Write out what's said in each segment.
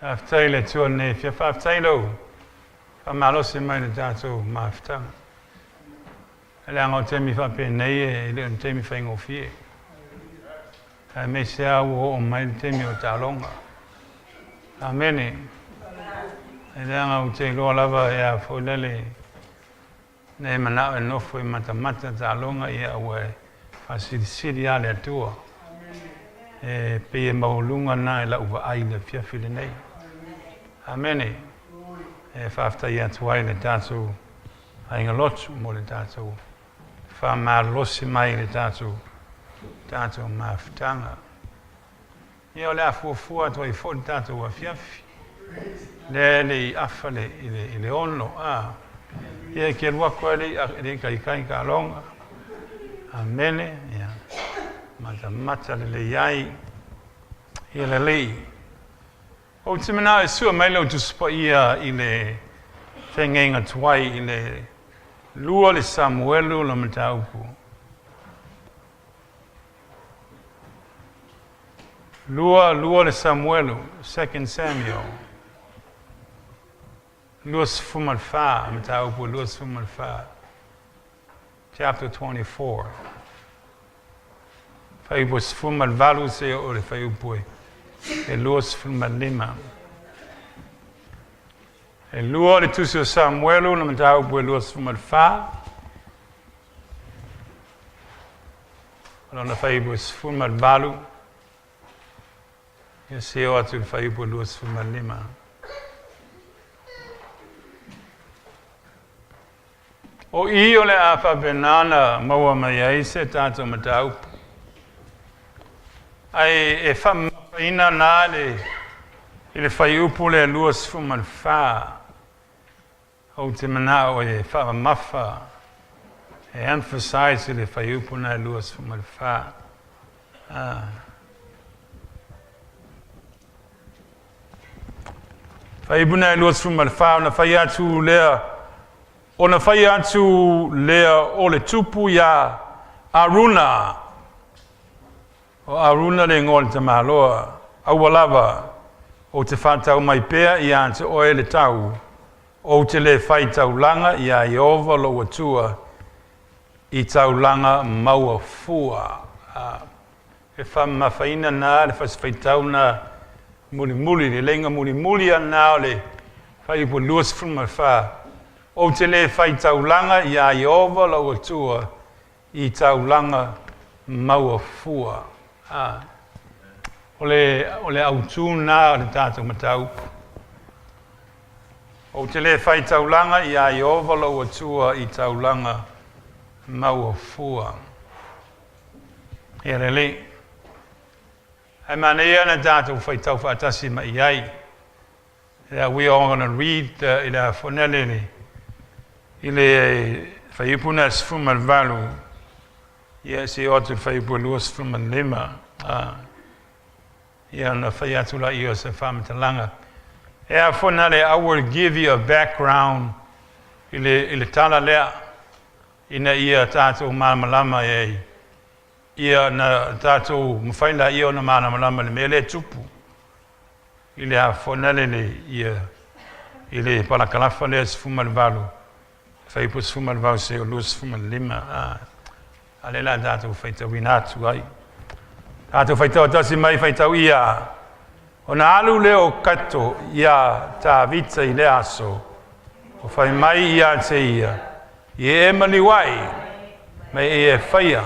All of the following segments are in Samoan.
Faafetai i le Atua lenei fia faafetai lou faamalosi mai le tatou mafutaga. Leaga o taimi faapenei e le o ni taimi faigofie. Aemaise lava ua oo mai le taimi o taaloga. Amene. Leaga ou te iloa lava e a foi lele nei manao e nofo e matamata taaloga ia ua e faasilisili lava le Atua. E pei e maualuga lena i lau vaai i le afiafi lenei. Amene. E faafetai atu ai le tatou aiga lotu mo le tatou faamalolosi mai i le tatou tatou mafutaga. Ia o le a fuafua atu ai foi le tatou afiafi. Lea e le i afa le, i le, i le 6, a. Ia e te alu atu lava e le i taitai taaloga. Amene. Ia, matamata lelei ai. Ia lelei. Ou te manao e sue mai lou Tusi Paia i le feagaiga tuai i le 2 le Samuelu le mataupu. 2, 2 le Samuelu, 2 Samuel. 24, mataupu 24. Chapter 24. Fuaiupu 18 seia oo i le fuaiupu e 25. E 2 o le Tusi o Samuelu, le mataupu e 24. O lona fuaiupu e 18, ia seia oo atu i le fuaiupu e 25. O i o le a faapena ona maua mai ai se tatou mataupu. Ae e faamamafaina na le i le fuaiupu lea 24, ou te manao e faamamafa, e emphasize i le fuaiupu lena 24. Ah. Fuaiupu lena 24, ona fai atu lea Ona fai atu lea o le tupu iā Aruna, o Aruna le igoa o le tamaloa, Aua lava, ou te faatau mai pea iā te oe le tau, ou te le fai taulaga iā Ieova lou Atua i taulaga maua fua. E faamamafaina na le fasi faitau na mulimuli, le leiga mulimuli a na o le fuaiupu 24, Ou te le fai taulaga iā Ieova lou Atua i taulaga maua fua. A. O le, o le autū na o le tatou mataupu. Ou te le fai taulaga iā Ieova lou Atua i taulaga maua fua. Ia lelei. Ae manaia na tatou faitau faatasi mai i ai. Yeah, we are going to read i le afonele le, i le fuaiupu na 18, ia seia oo atu i le fuaiupu 25. Ia ona fai atu laia o se faamatalaga. E afonale, I will give you a background i le, i le tala lea, ina ia tatou malamalama ai, ia na tatou mafai laia ona malamalama i le mea lea e tupu i le afonale le ia i le palakalafa lea 18 fuaiupu 18 seia 25 a a lea la tatou faitauina atu ai tatou faitau tasi mai faitau ia ona alu lea o Kato iā Tavita i le aso o fai mai iā te ia i e maliu ai mai e faia.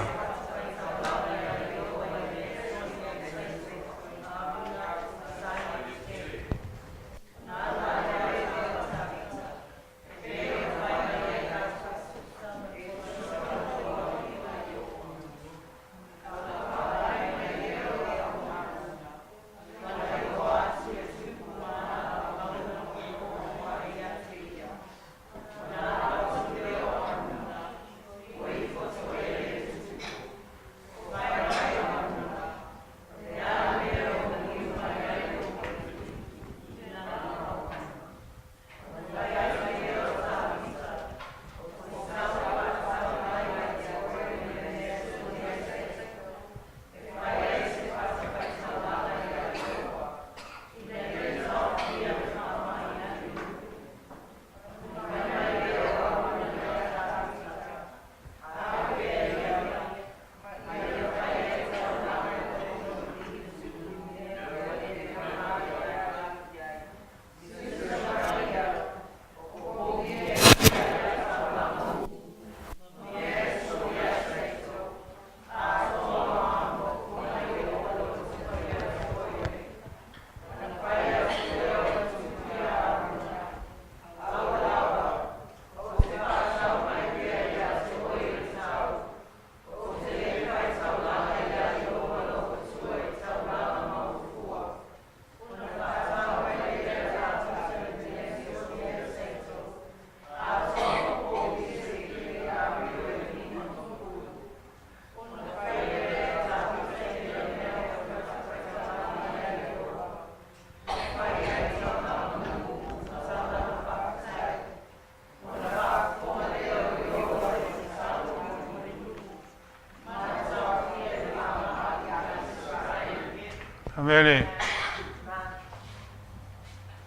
Amene.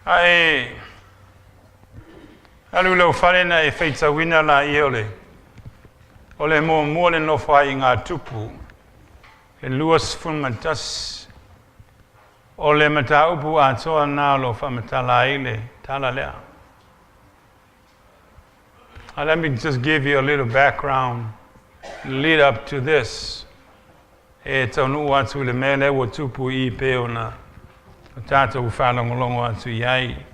Ae alu i lau fale na e faitauina laia o le o le muamua le nofoaiga a Tupu e 21. O le mataupu atoa lena o lo o faamatala ai le tala lea. Let me just give you a little background lead up to this. E taunuu atu i le mea lea ua tupu i i pei ona o tatou faalogologo atu i ai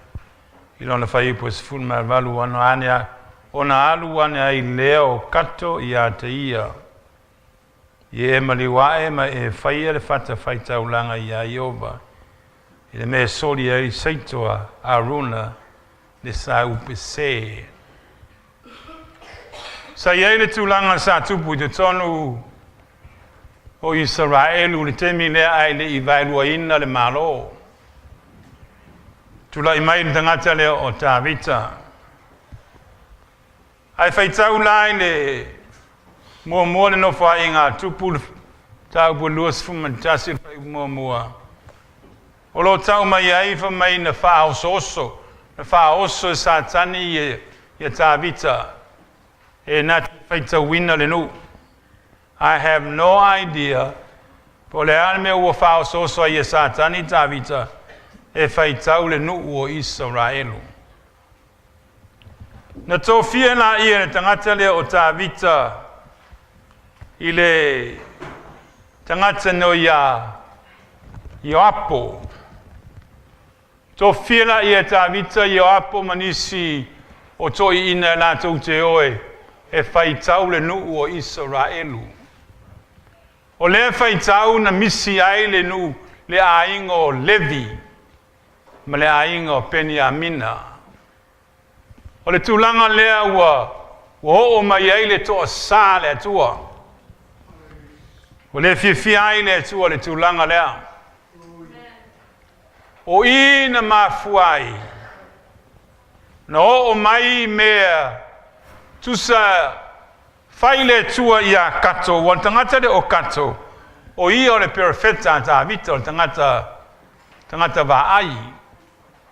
i lona fuaiupu e 18 ona ane ona alu ane ai lea o Kato iā te ia. Ia e maliu ae ma e faia le fatafaitaulaga iā Ieova i le mea e soli ai saito a Aruna le saupe se. Sa i ai le tulaga sa tupu i totonu o Isaraelu i le taimi lea ae le i vaeluaina le Malo. Tulai mai le tagata lea o Tavita. Ae faitau la i le muamua le nofoaiga a Tupu le mataupu e 21 le fuaiupu muamua. O lo o tau mai ai fai mai na faaosooso, na faaoso e Satani ia Tavita e na te faitauina le nuu. I have no idea po o le a le mea ua faaosooso ai e Satani Tavita e faitau le nuu o Isaraelu. Na tofia laia e le tagata lea o Tavita i le tagata no iā Ioapo. Tofia laia e Tavita Ioapo ma nisi o toeaiina e latou te o e faitau le nuu o Isaraelu. O lea faitau na misi ai le nuu le aiga o Levi ma le aiga o Peniamina. O le tulaga lea ua ua oo mai ai le toasā le Atua. Ua le fiafia ai le Atua i le tulaga lea. O i na mafua ai na oo mai mea tusa fai le Atua iā Kato, ua o le tagata lea o Kato, o ia o le perofeta a Tavita, o le tagata, tagata vaai,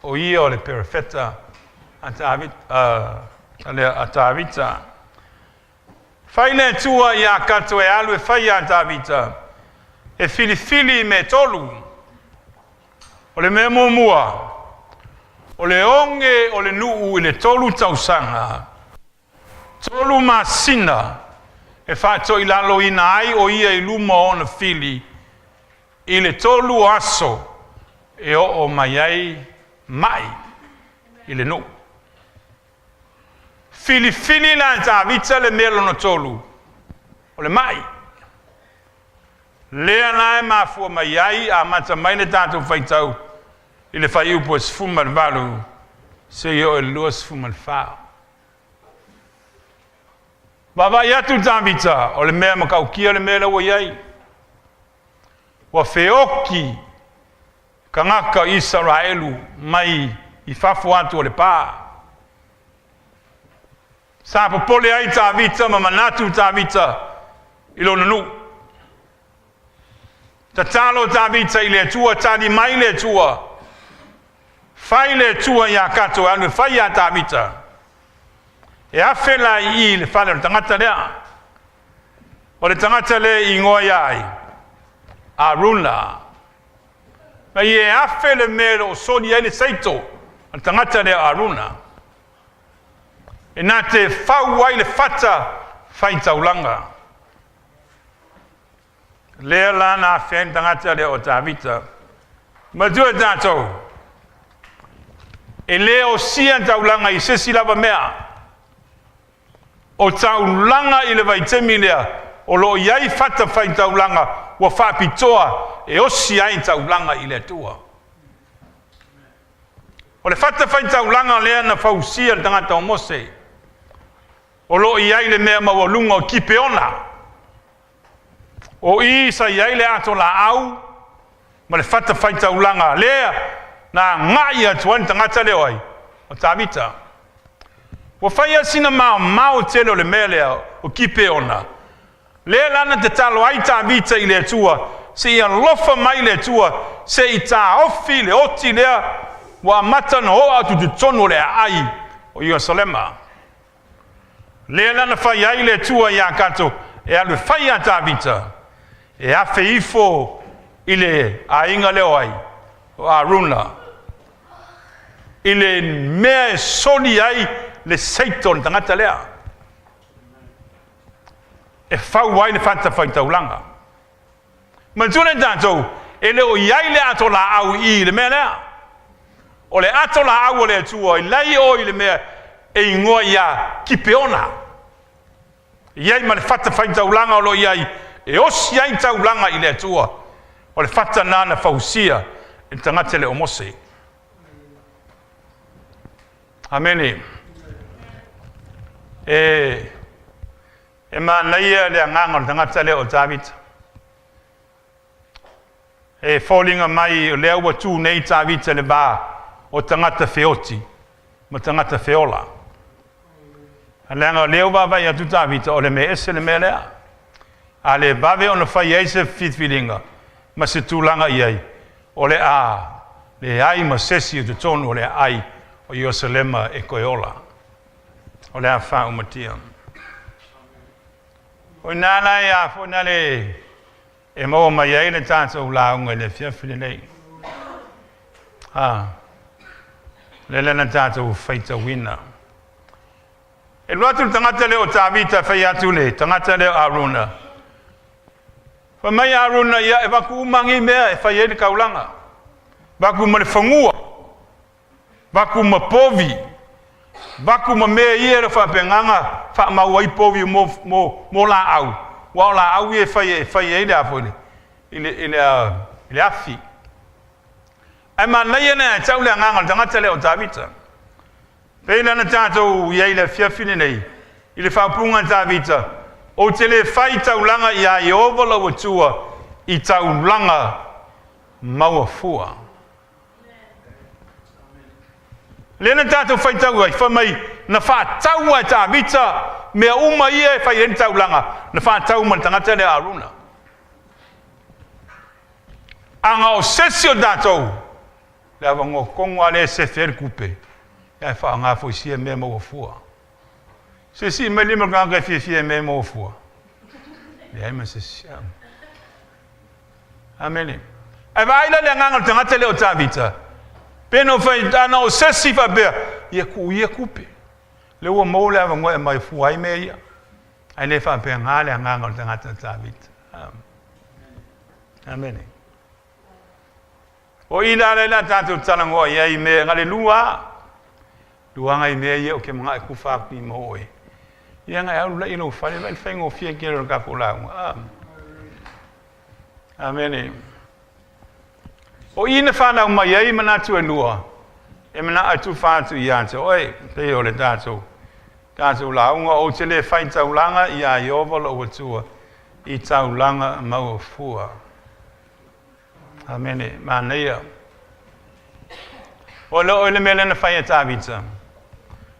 o ia o le perofeta a Tavita, a Tavita. Fai le Atua iā Kato e alu e fai iā Tavita, e filifili i mea e tolu. O le mea muamua, o le oge o le nuu i le tolu tausaga, Tolu masina e faatoilaloina ai o ia i luma o ona fili i le tolu o aso e oo mai ai maʻi i le nuu. Filifili la e Tavita le mea lona tolu, o le maʻi. Lea la e mafua mai ai amata mai le tatou faitau i le fuaiupu e 18 seia oo i le 24. Vaavaai atu Tavita, o le mea matautia le mea lea ua i ai. Ua feoki tagata Isaraelu mai i fafo atu o le pa. Sa popole ai Tavita ma manatu Tavita i lona nuu. Tatalo Tavita i le Atua, tali mai le Atua. Fai le Atua iā Kato e alu e fai iā Tavita. E afe la i i le fale o le tagata lea. O le tagata lea e igoa ia ai, Aruna. Ma ia e afe le mea e lo o soli ai le saito a le tagata lea o Aruna. E na te fau ai le fata faitaulaga. Lea la na afea ai le tagata lea o Tavita. Matua tatou, e le osia taulaga i se isi lava mea. O taulaga i le vaitaimi lea, o lo o i ai fata faitaulaga ua faapitoa e osi ai taulaga i le Atua. O le fata faitaulaga lea na fausia e le tagata o Mose, O lo o i ai le mea maualuga o Kipeona. O i sa i ai le ato laau ma le fatafaitaulaga lea na agai atu ai le tagata lea o ai? O Tavita. Ua fai lava sina maomao tele o le mea lea o Kipeona, lea la na tatalo ai Tavita i le Atua Se i alofa mai le Atua, se i taofi le oti lea ua amata ona oo atu i totonu o le aai o Ierusalema. Lea la na fai ai le Atua iā tatou e alu e fai iā Tavita, e afe ifo i le aiga lea o ai? O Aruna, i le mea e soli ai le seito o le tagata lea, e fau ai le fatafaitaulaga. Manatua lea tatou, e le o i ai le ato laau i i i le mea lea. O le ato laau o le Atua, i la i o i le mea e igoa ia Kipeona. E i ai ma le fatafaitaulaga o lo o i ai e osi ai taulaga i le Atua. O le fata lena na fausia e le tagata le o Mose. Amene. E E manaia le agaga o le tagata lea o Tavita. E foliga mai o lea ua tu nei Tavita i le va o tagata feoti ma tagata feola. Leaga o lea ua vaavaai atu Tavita o le mea ese le mea lea. A le vave ona fai ai se filifiliga ma se tulaga i ai, o le a leai ma sesi i totonu o le aai o Ierusalema e toe ola. O le a faaumatia. O ina la e a foi na le e maua mai ai le tatou lauga i le afiafi lenei. A, lele na tatou faitauina. E alu atu le tagata lea o Tavita e fai atu le tagata lea o Aruna. Fai mai Aruna ia e vaku uma ngi mea e fai ai le kaulaga. Vaku ma le fagua. Vaku ma povi, vaku ma mea ia e faapegaga faamau ai povi mo, mo, mo laau, aua o laau ia e fai, e fai ai le a foi le, i le, i le, i le afi. Ae manaia lea e tau le agaga o le tagata lea o Tavita. Pei la na tatou i ai i le afiafi lenei, i le faaupuga a Tavita, Ou te le fai taulaga iā Ieova lou Atua i taulaga maua fua. Lea na tatou faitau ai, fai mai, na faataua e Tavita mea uma ia e fai ai le taulaga, na faatau ma le tagata lea Aruna. Aga o sesi o tatou, le avanoa tonu lava lea e sefe ai le tupe, ae faaaoga foi sia mea maua fua. Se sii mai lima le tagata e fiafia i mea maua fua. Leai ma se isi. Amene. Ae vaai la le agaga o le tagata lea o Tavita. Pe na fai, ana o sesi faapea, ia tuu ia tupe. Lea ua maua le avanoa e aumai fua ai mea ia. Ae le faapena le agaga o le tagata o Tavita. Amene. O i la lea la tatou talanoa i ai i mea na le lua luaga i mea ia o ke manaʻo e kufa aku i ma oe. Ia na e alu lai i lou fale, vaai le faigofie tele o le tatou lauga. Amene. O i na whanau mai ai manatu e lua, e manaʻo e tufa atu ia te oe, pei o le tatou, tatou lauga, ou te le fai taulaga iā Ieova lou Atua i taulaga maua fua. Amene. Manaia. O le o le mea lea na fai e Tavita.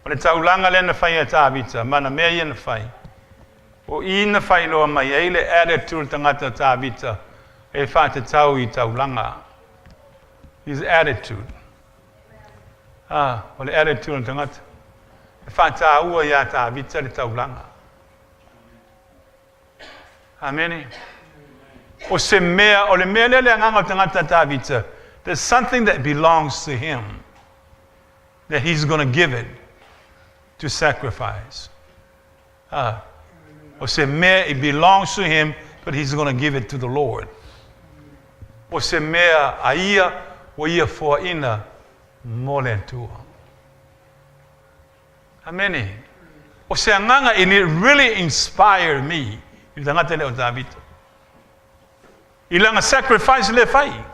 O le taulaga lea na fai e Tavita, ma na mea ia na fai. O i na faailoa mai ai le attitude tagata Tavita e faatatau i taulaga. His attitude. Ah, o le attitude o le tagata. E faataua iā Tavita le taulaga. Amene. O se mea, o le mea lea le agaga o le tagata Tavita, there's something that belongs to him that he's going to give it to sacrifice. Ah, o se mea, it belongs to him, but he's going to give it to the Lord. O se mea a ia, ua ia foaina mo le Atua. Amene. O se agaga, and it really inspired me i le tagata lea o Tavita. I lana sacrifice lea fai.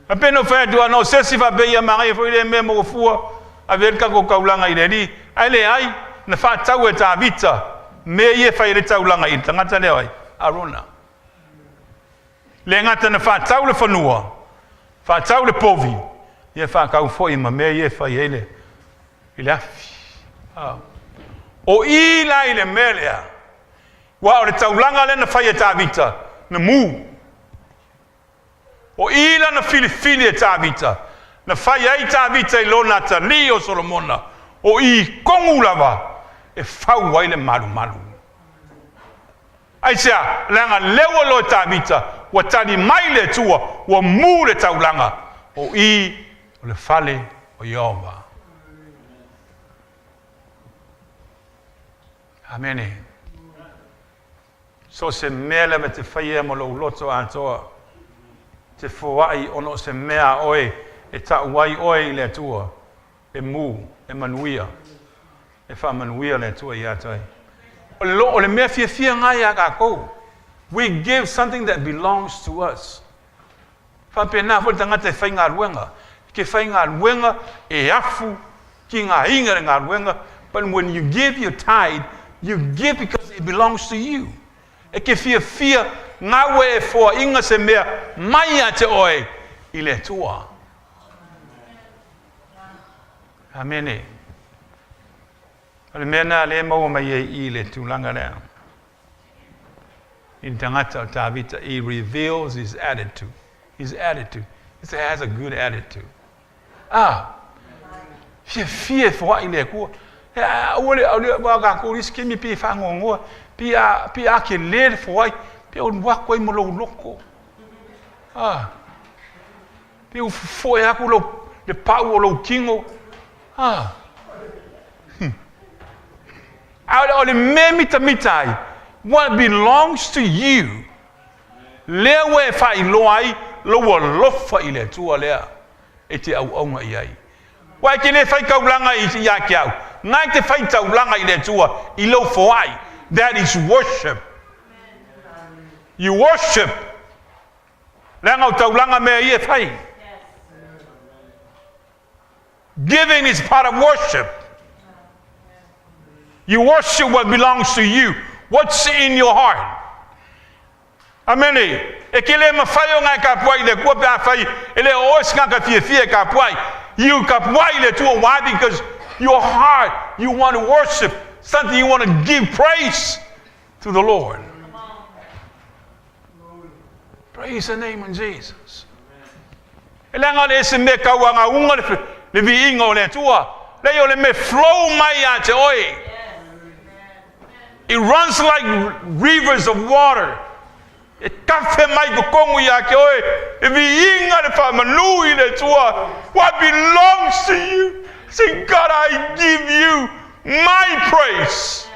A pe no fai atu ana o sesi faapea ia magaia foi lea mea maua fua, ave ai le tatou taulaga i le Alii. Ae leai, na faatau e Tavita mea ia e fai ai le taulaga i le tagata lea o ai? Arona. Le gata na faatau le fanua, faatau le povi, ia faatau foi ma mea ia e fai ai le, i le afi. Ah. O i la i le mea lea, ua o le taulaga lea na fai e Tavita, na mu. O i la na filifili e Tavita, na fai ai Tavita i lona atalii o Solomona, o i tonu lava e fau ai le malumalu. Aisea? Leaga lea ua iloa e Tavita, ua tali mai le Atua, ua mu le taulaga, o i o le fale o Ieova. Amene. So o se mea lava e te faia ma lou loto atoa, te foai ona o se mea a oe e tau ai oe i le Atua, e mu, e manuia, e faamanuia le Atua ia te oe. O le, o le mea fiafia lena ia tatou. We give something that belongs to us. Faapena foi le tagata e faigaluega. Ke faigaluega e afu ki ngā inga le galuega, but when you give your tithe, you give because it belongs to you. E ke fiafia ngā ue e foaiga se mea mai ia te oe i le Atua. Amene. O le mea lena lea e maua mai ai i le tulaga lea. I le tagata o Tavita, he reveals his attitude. His attitude. He has a good attitude. Ah, fiafia e foai le Atua. Aua le, aua le, aua tatou isi kemi pe faanoanoa, pe a, pe a ke le le foai, pe o alu atu ai ma lou loto. Ah, pe ua fofoe atu lou, le pau o lou tino. Ah. A o le mea mitamita ai, what belongs to you, lea ua e faailoa ai lou alofa i le Atua lea e te auauna i ai. Aua e te le fai taulaga ia te au, na e te fai taulaga i le Atua i lou foai. That is worship. You worship. Leaga o taulaga mea ia e fai. Giving is part of worship. You worship what belongs to you. What's in your heart? Amene. E ke le mawhai o ngai kapuai le kua pe a whai e le o oe ka fiafia e kapuai. You kapuai le Atua. Why? Because your heart, you want to worship something, you want to give praise to the Lord. Praise the name of Jesus. E leaga o le ese mea tauagauga le, le viiga o le Atua. Leai o le mea flow mai ia te oe. It runs like rivers of water. E kafe mai totonu ia te oe. E viiga le faamanu i le Atua. What belongs to you? Say, God, I give you my praise.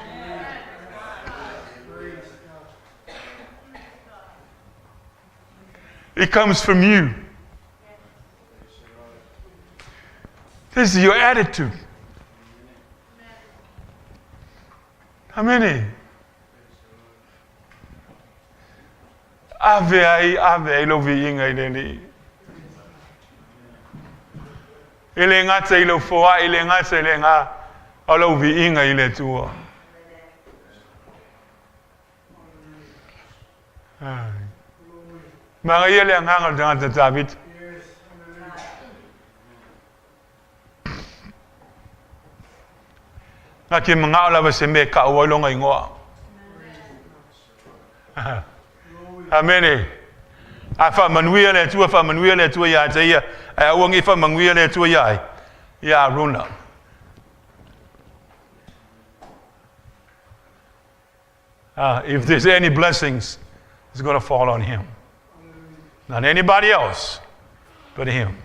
It comes from you. This is your attitude. How many? Ave ai, ave ai lou viiga i le Alii. E le gata i lou foai, e le gata i le gā, o lou viiga i le Atua. Manaia le agaga o le tagata Tavita. Na ke manao lava se mea e kau ai lona igoa. Amene. A faamanuia le Atua, faamanuia le Atua ia te ia, ae aua nei faamanuia le Atua ia ai, ia Arona. If there's any blessings, it's going to fall on him. Not anybody else, but him.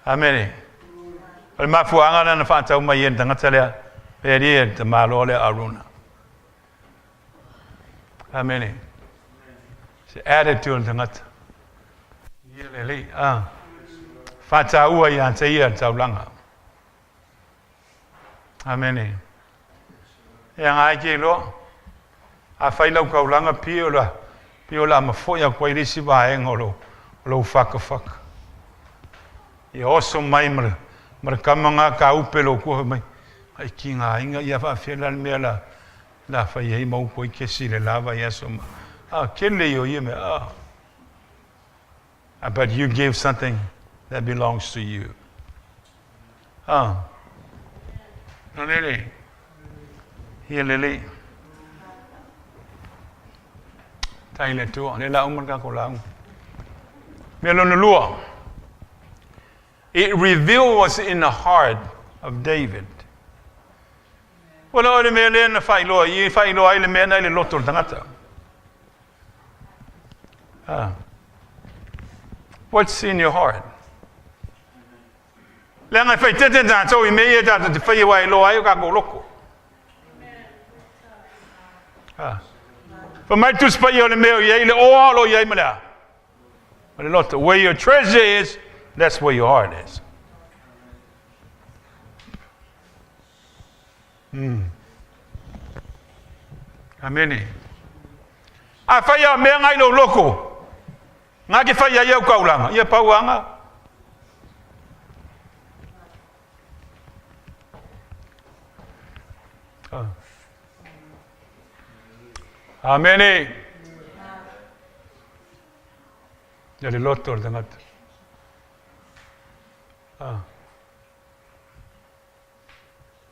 Amene. O le mafuaaga lea na faatau mai ai e le tagata lea, le alii e le tamaloa lea Arona. Amene. Se attitude o le tagata. Ia le alii. Ah. Faataua ia te ia le taulaga. Amene. E aga ai ke iloa. A fai lau taulaga pei o la, pei o le a mafo'i atu ai le isi vaega o lou, o lou fakafaka. Ia oso mai ma le, ma le tama na ka upe lou tua fai mai, ai ki ngā inga ia faafefea la le mea la, la fai ai ma upu ai kesi le lava i aso ma. A, kele i o ia mea, a. But you give something that belongs to you. Ah. Lelei. Ia lelei. Tai le Atua. Le la uma le tatou lauga. Mea lona lua, it revealed what's in the heart of David. Ua le o le mea lea na faailoa i i, faailoa ai le mea na i le loto o le tagata. Ah. What's in your heart? Leaga e faitete tatou i mea ia tatou te faia aua e iloa ai o tatou loko. Ah. Fa mai Tusi Paia o le mea o i ai le oa o lo o i ai ma le a? Ma le loto. Where your treasure is, that's where your heart is. Mm. Amene. A fai a mea ngai lou loko, ngā ke fai ai au kaulanga, ia pau anga. Ah. Amene. Ia le loto o le tagata. Ah.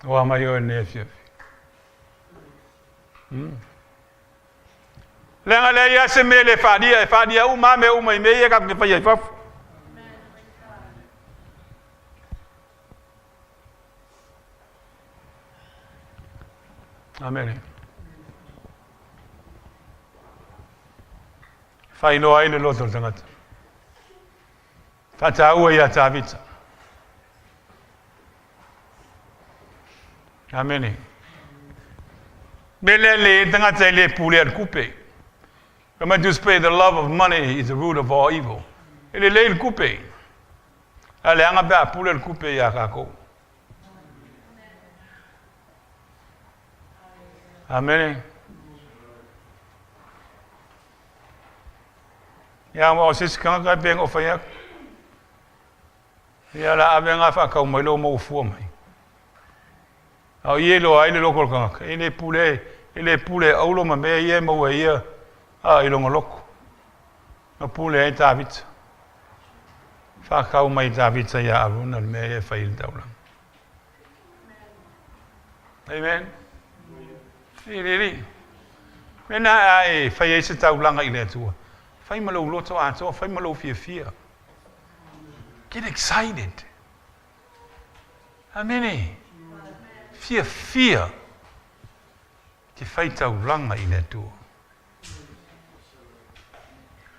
Oa mai oe nei afiafi. Hmm. Leaga leai lava se mea e le faaalia, e faaalia uma lava mea uma i mea ia tatou te faia i fafo. Amene. Faailoa ai le loto o le tagata. Faataua ia Tavita. Amene. Me lea le tagata e le pulea le kupe. Come I just pray the love of money is the root of all evil. E lelei le kupe. A leaga pe a pule le kupe iā kākou. Amene. Ia, aua o se isi tagata e pei ona ou fai atu. Ia, o le a ave lena faatau mai lou maua fua mai. A o ia e iloa ai le loto o le tagata, e le pule, e le pule e auro ma mea ia e maua e ia a i lona loto. Na pule ai Tavita. Faatau mai Tavita ia Aruna le mea ia e fai i le taulaga. Amen. E le alii. Mena a e fai ai se taulaga i le Atua, fai ma lou loto atoa, fai ma lou fiafia. Get excited. Amene. Fiafia te fai taulaga i le Atua.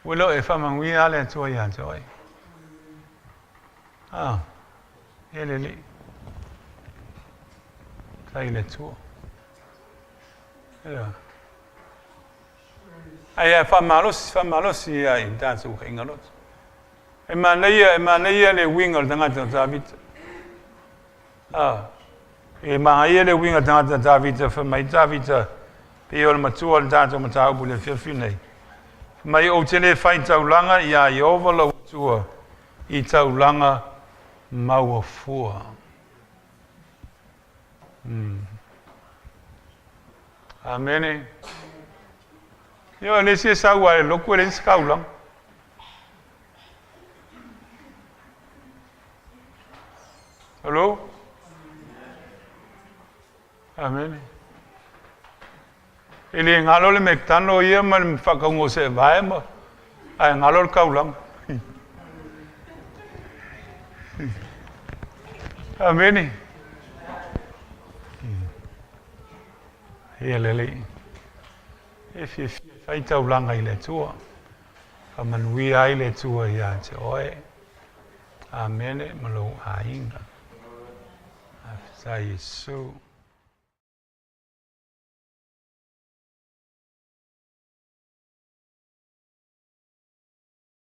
Ua le o e faamanuia lava le Atua ia te oe. Ah, e lelei. Tai le Atua. Ia. Ai a faamalosi, faamalosi ia i tatou aiga loto. E manaia, e manaia le uiga o le tagata o Tavita. Ah, e manaia le uiga o le tagata o Tavita, fai mai Tavita, pei o le matua o le tatou mataupu i le afiafi nei. Fai mai, ou te le fai taulaga iā Ieova lou Atua i taulaga maua fua. Mm. Amene. Ioe, le isi e sau a e loku e leai se taulaga. Hello? Amene. E le galo le McDonald ia ma le faakauga o seevae ma ae galo le taulaga. Amene. Ia lelei. E fiafia e fai taulaga i le Atua. Faamanuia ai le Atua ia te oe. Amene ma lou aiga. Faafetai Iesu.